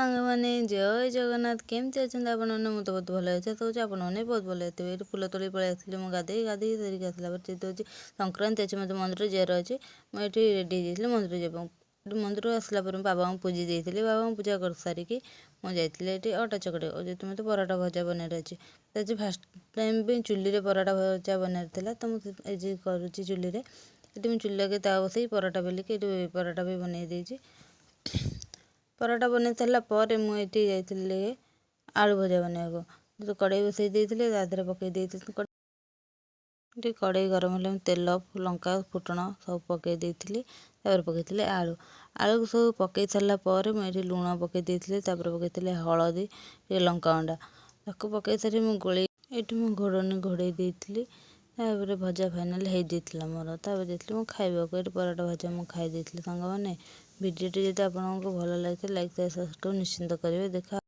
ସାଙ୍ଗମାନେ, ଜୟ ଜଗନ୍ନାଥ। କେମିତି ଅଛନ୍ତି ଆପଣମାନେ? ମୁଁ ତ ବହୁତ ଭଲ ଅଛି। ଆଶା କରୁଛି ଆପଣମାନେ ବି ବହୁତ ଭଲ ଥିବେ। ଏଇଠି ଫୁଲ ତୋଳି ପଳେଇ ଆସିଲି ମୁଁ। ଗାଧେଇ ଗାଧେଇ ସାରିକି ଆସିଲା ପରେ, ଯେହେତୁ ଆଜି ସଂକ୍ରାନ୍ତି ଅଛି, ମୋତେ ମନ୍ଦିର ଯିବାର ଅଛି। ମୁଁ ଏଠି ରେଡ଼ି ହେଇଯାଇଥିଲି ମନ୍ଦିର ଯିବା ପାଇଁ। ଏଠି ମନ୍ଦିରରୁ ଆସିଲା ପରେ ମୁଁ ବାବାଙ୍କୁ ପୂଜି ଦେଇଥିଲି। ବାବାଙ୍କୁ ପୂଜା କରିସାରିକି ମୁଁ ଯାଇଥିଲି ଏଠି ଅଟା ଚକଟିବାକୁ, ଯେହେତୁ ମୋତେ ପରଟା ଭଜା ବନେଇବାର ଅଛି। ଆଜି ଫାଷ୍ଟ ଟାଇମ୍ ପାଇଁ ଚୁଲିରେ ପରଟା ଭଜା ବନେଇବାର ଥିଲା, ତ ମୁଁ ଆଜି କରୁଛି ଚୁଲିରେ। ଏଠି ମୁଁ ଚୁଲି ଲଗେଇ ତାୱା ବସେଇ ପରଟା ବେଲିକି ଏଠି ପରଟା ବି ବନେଇ ଦେଇଛି। ପରଟା ବନେଇ ସାରିଲା ପରେ ମୁଁ ଏଠି ଯାଇଥିଲି ଆଳୁ ଭଜା ବନେଇବାକୁ। କଡ଼େଇ ବସେଇ ଦେଇଥିଲି, ତା ଦେହରେ ପକେଇ ଦେଇଥିଲି। ଟିକେ କଡ଼େଇ ଗରମ ହେଲେ ମୁଁ ତେଲ, ଲଙ୍କା, ଫୁଟଣ ସବୁ ପକେଇ ଦେଇଥିଲି। ତାପରେ ପକେଇଥିଲି ଆଳୁ। ଆଳୁକୁ ସବୁ ପକେଇ ସାରିଲା ପରେ ମୁଁ ଏଠି ଲୁଣ ପକେଇ ଦେଇଥିଲି। ତାପରେ ପକେଇଥିଲି ହଳଦୀ, ଟିକେ ଲଙ୍କାଗୁଣ୍ଡ। ତାକୁ ପକେଇ ସାରି ମୁଁ ଗୋଳେଇ ଏଇଠି ମୁଁ ଘୋଡ଼ଣୀ ଘୋଡ଼େଇ ଦେଇଥିଲି। ତାପରେ ଭଜା ଫାଇନାଲ୍ ହେଇଯାଇଥିଲା ମୋର। ତାପରେ ଯାଇଥିଲି ମୁଁ ଖାଇବାକୁ। ଏଠି ପରଟା ଭଜା ମୁଁ ଖାଇ ଦେଇଥିଲି। ସାଙ୍ଗମାନେ, ଭିଡ଼ିଓଟି ଯଦି ଆପଣଙ୍କୁ ଭଲ ଲାଗିଥାଏ, ଲାଇକ୍, ସେୟାର, ସବସ୍କ୍ରାଇବ୍ ନିଶ୍ଚିନ୍ତ କରିବେ। ଦେଖା।